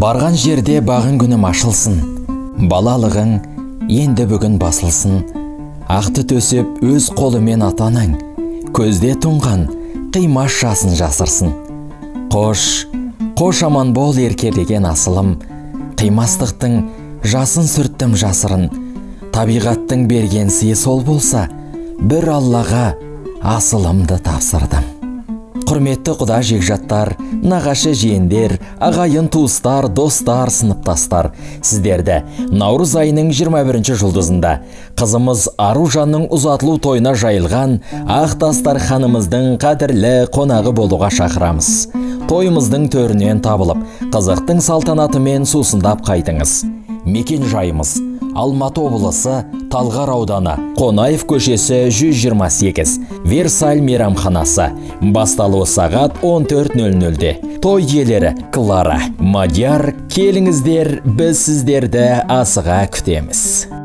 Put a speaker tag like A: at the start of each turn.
A: Барған жерде бағың күнім ашылсын, балалығың енді бүгін басылсын. Ақты төсеп өз қолымен атанаң, көзде тұнған қимас жасын жасырсын. Қош, қош аман бол еркелеген асылым, қимастықтың жасын сүрттім жасырын. Табиғаттың берген сыйы сол болса, бір Аллаға асылымды тапсырдым. Құрметті құда жекжаттар, нағашы жиендер, ағайын туыстар, достар, сыныптастар, сіздерді наурыз айының 21 жұлдызында қызымыз Аружанның ұзатылу тойына жайылған ақ дастарханымыздың қадірлі қонағы болуға шақырамыз. Тойымыздың төрінен табылып, қызықтың салтанатымен сусындап қайтыңыз. Мекен жайымыз Алматы облысы, Талғар ауданы, Қонаев көшесі 128, Версаль мейрамханасы. Басталуы сағат 14:00-де. Той иелері Клара, Мадияр, келіңіздер, біз сіздерді асыға күтеміз.